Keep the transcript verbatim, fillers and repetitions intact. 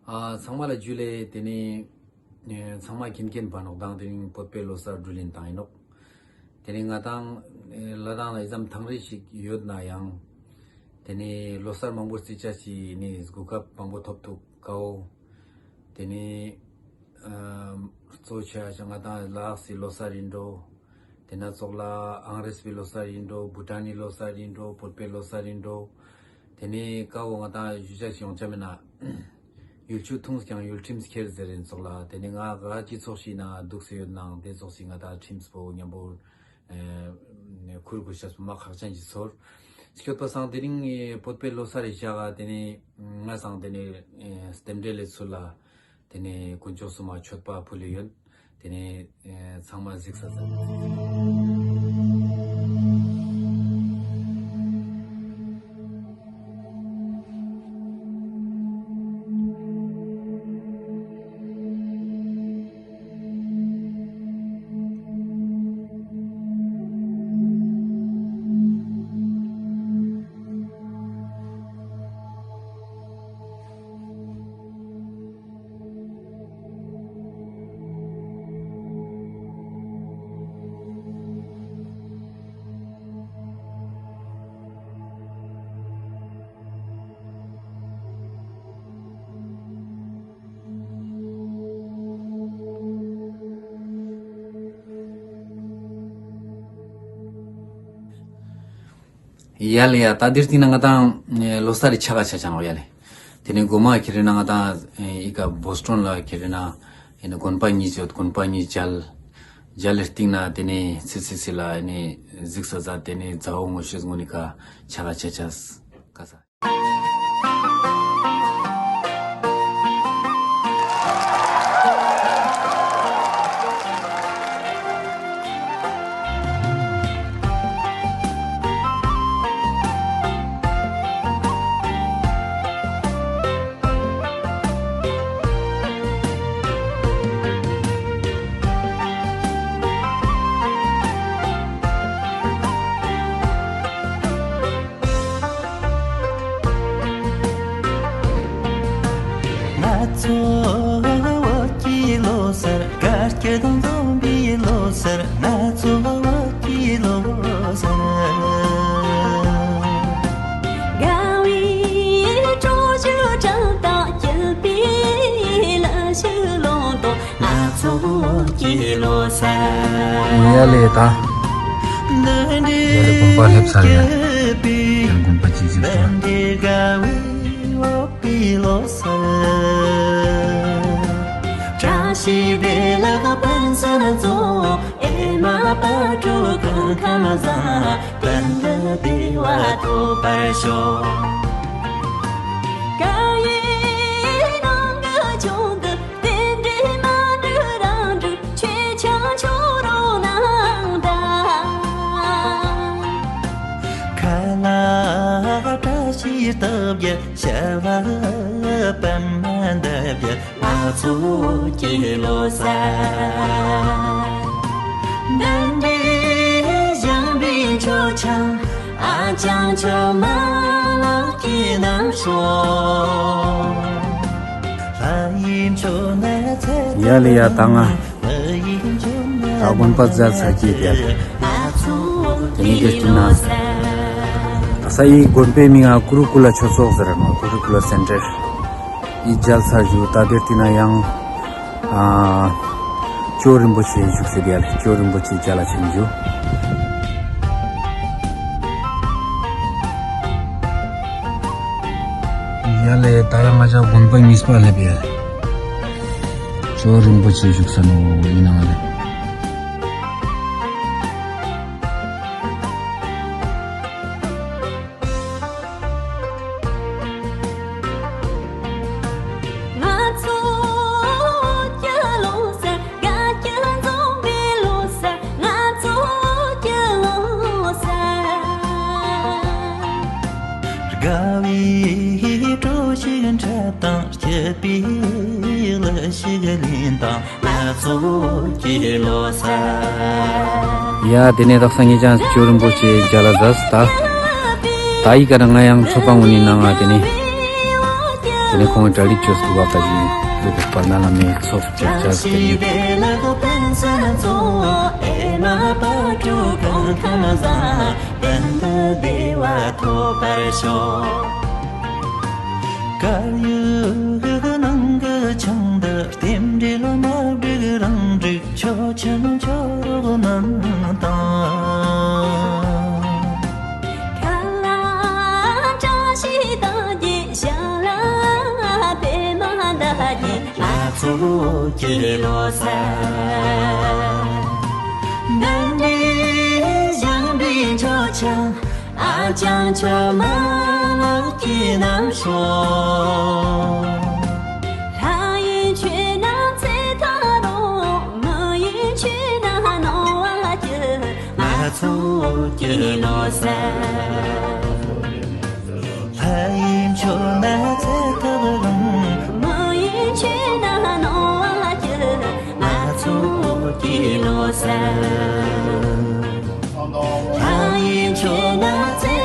ཨ། ཚང་མ་ལ་ཇུ་ལེ། དེ་ནས་ཨེ་ཚང་མ་མཁྱེན་མཁྱེན་པ་ནོག་དང་དེ་རིང་བོད་པའི་ལོ་གསར་སྒྲོལ་ལིན་བཏང་ཡིན་ནོག་དེ་ནས་ང་དང་ཨེ་ལ་དང་ལ་ཨི་ཙམ་ཐང་རེ་ཞིག་ཡོད་ན་ཡང་། དེ་ནས་ལོ་གསར་མང་པོ་རྩི་ཅ་ཅི་ནས་གོ་སྐབས་མང་པོ་ཐོབ་ཐུབ་ཀའོ། དེ་ནས་ཨ་གཙོ་ཆེ་ཤོས་ང་དང་ལ་དྭགས་སི་ལོ་གསར་ཡིན་འགྲོ། དེ་ན་ཙོག་ལ་ཨང་རེས་པའི་ལོ་གསར་ཡིན་འགྲོ། བྷུ་ཊན་ནི་ལོ་གསར་ཡིན་འགྲོ། བོད་པའི་ལོ་གསར་ཡིན་འགྲོ། དེ་ནས་ཀ་བོ་ང་དང་ཞུ་ཅག་ཞིག་ཡོང་ཆ་མེད་ན། ཡུལ་ཆུ་འཐུང་ཀྱང་ཡུལ་ཁྲིམས་ཁྱེར་ཟེར་རིན་ཙོག་ལ། དེ་ནས་ང་ག་སྤྱི་ཚོགས་ཤིག་ན་འདུག་སེ་ཡོད་ནང་དེ་ཙོག་ཞིག་ང་དང་ཁྲིམས་པོ་མཉམ་པོ་ཨེ་ཁུར་དགོས་ཤ་སུ་མ་ཁག་ཅན་གྱི་ཚོར། སྐྱོད་པ་སང་དེ་རིང་ཨེ་བོད་པའི་ལོ་གསར་རེ་བཞག་ག་དེ་ནས་ང་སང་དེ་ནས་ཨེ་རྟེན་འབྲེལ་ལས་ཚུལ་ལ། དེ་ནས་དཀོན་མཆོག་གསུམ་མ་མཆོད་པ་ཕུལ་ལེ་ཡོད། དེ་ནས་ཨེ་ཚང་མ་གཟིགས་ས་ཟེར། ཡ་ལེ་ཡ། ད་འདིར་བལྟས་ན་ང་དང་ལོ་གསར་རི་ཆ་ག་ཆ་ཆང་ཡ་ལེ། དེ་ནས་དགོང་མ་ཁྱེར་ན་ང་དང་ཨི་ཀ་བོ་སི་ཊོན་ལ་ཁྱེར་ན་ཨི་ནི་དགོན་པ་གཉིས་ཡོད། དགོན་པ་གཉིས་མཇལ། མཇལ་ལེ་སྟེང་ན་དེ་ནས་ཚི་ཚི་ཚི་ལ་ཨི་ནི་གཟིགས་ས་ཟ། དེ་ནས་ཛ་འོ་ངོ་ཤེས་ངོ་ནི་ཀ་ཆ་ག་ཆ་ཆ་ཀ་ས། ང་ཚོ་བོད་ཀྱི་ལོ་གསར། དགའ་སྐྱིད་དང་འཛོམས་པའི་ལོ་གསར། ང་ཚོ་བོད་ཀྱི་ལོ་གསར། དགའ་བའི་སྤྲོ་ཚིགས་བཀྲག་མདངས། སྐྱིད་པའི་ལ་ཕྱུགས་ལོངས་སྟོབས། ང་ཚོ་བོད་ཀྱི་ལོ་གསར། ཡ་ལེ་ད། ཡ་ལེ་དགོན་པ་སླེབས་ཚར་ཡ། ཡང་དགོན་པ་ཅིག་ཅིག་ཏུ། པའི་ལོ་གསར། བཀྲ་ཤིས་བདེ་ལེགས་ཕུན་སུམ་ཚོགས། ཨེ་མ་བག་དྲོ་ཁང་ཁང་བཟང་། དོན་དུ་བདེ་བ་ཐོབ་པར་ཤོག་སྐུ་ཡི་ནང་གི་ཆུང་དུ་རྟེན་འབྲེལ་མ་འགྲིག་རང་འགྲིག་ཆོས་ཆང་ཆོ་རོགས་གནང་དང་། ཁ་ལག་བཀྲ་ཤིས་རྟགས་བརྒྱད། བྱ་བ་པདྨ་འདབ་བརྒྱད། ང་ཚོ་བོད་ཀྱི་ལོ་གསར། འདི་འདྲའི་བཞེངས་པའི་མཆོད་ཆང་། ཨ་ཅང་ཆོས་མ་ལགས་ཀྱིས་གནང་ཤོག་ལྷ་ཡི་མཆོད་གནས་ཚེ། ཡ་ལེ་ཡ་ད་ང་། ད་དགོན་པ་མཇལ་ཚར་གྱི་རེད། དེ་ནས་དེ་བསྟུན་ན། ས་ཡི་དགོན་པའི་མིང་ང་ཀུ་རུ་ཀུ་ལ་ཆོས་ཚོགས་ཟེར་ནོ། ཀུ་རུ་ཀུ་ལ་སེན་ཊར། ཡི་མཇལ་ཚར་རྒྱུ། ད་དེར་བསྟུན་ན་ཡང་། ཨ། ཇོ་རིན་པོ་ཆེ་བཞུགས་སའི་དེ་ཡ་ལེ། ཇོ་རིན་པོ་ཆེ་མཇལ་ལ་ཕྱིན་རྒྱུ། ཡ་ལེ་ད་ར་ང་ཅག་དགོན་པ་གཉིས་པ་སླེབས་ཡ། ཇོ་རིན་པོ་ཆེ་བཞུགས་ས་ནོ་ཡིན་ནང་ལེ། ང་ཚོ་བོད་ཀྱི་ལོ་གསར། དགའ་སྐྱིད་འཛོམས་པའི་ལོ་གསར། ང་ཚོ་བོད་ཀྱི་ལོ་གསར། དགའ་བའི་སྤྲོ་ཞིག་འཁྲབ་དང་། སྐྱིད་པའི་གླུ་ཞིག་ལེན་དང་། ང་ཚོ་བོད་ཀྱི་ལོ་གསར། ཡ་དེ་ནས་དག་ས་ངེད་ཅག་ཇོ་རིན་པོ་ཆེ་མཇལ་ལ་ཟ་ད། ད་ཡི་ག་ན་ང་ཡང་ཚོ་པ་ངོ་ནི་ནང་ང་དེ་ནས། དེ་ནས་ཁོང་གྲ་སྒྲིག་བྱས་འདུག་པ། ད་ཅི་འདུག་པ། ན་བླ་མའི་ཚོགས་ཀྱི་བཅར་ཏེ། དཀར་ཡོལ་གི་ནང་གི་ཆང་འདི་རྟེན་འབྲེལ་མ་འགྲིག་རང་འགྲིག་ཆོག་ཆང་ཆོག་རོགས་གནང་དང་། ཁ་ལ་བཀྲ་ཤིས་རྟགས་བརྒྱད། ཞབས་ལ་པདྨ་བདག་གིས་ང་ཚོ་སྐྱེས་ལོ་གསར། འདི་འདྲའི་ཞང་པའི་མཆོད་ཆང་ཨ་ཅང་ཆོས་མ་ལགས་ཀྱིས་གནང་ཤོག་ལྷ་ཡི་ཆོས་ན་ཚེ་ཐར་རོགས། མི་ཡི་ཆོས་ན་ནོར་བ་སྐྱིད། ང་ཚོ་སྐྱེས་ལོ་གསར། ལྷ་ཡི་མཆོད་ན་ཚེ་ཐར་རོགས། མི་ཡི་ཆོས་ན་ནོར་བ་སྐྱིད། ང་ཚོ་སྐྱེས་ལོ་གསར། ལྷ་ཡི་མཆོད་ན་ཚེ་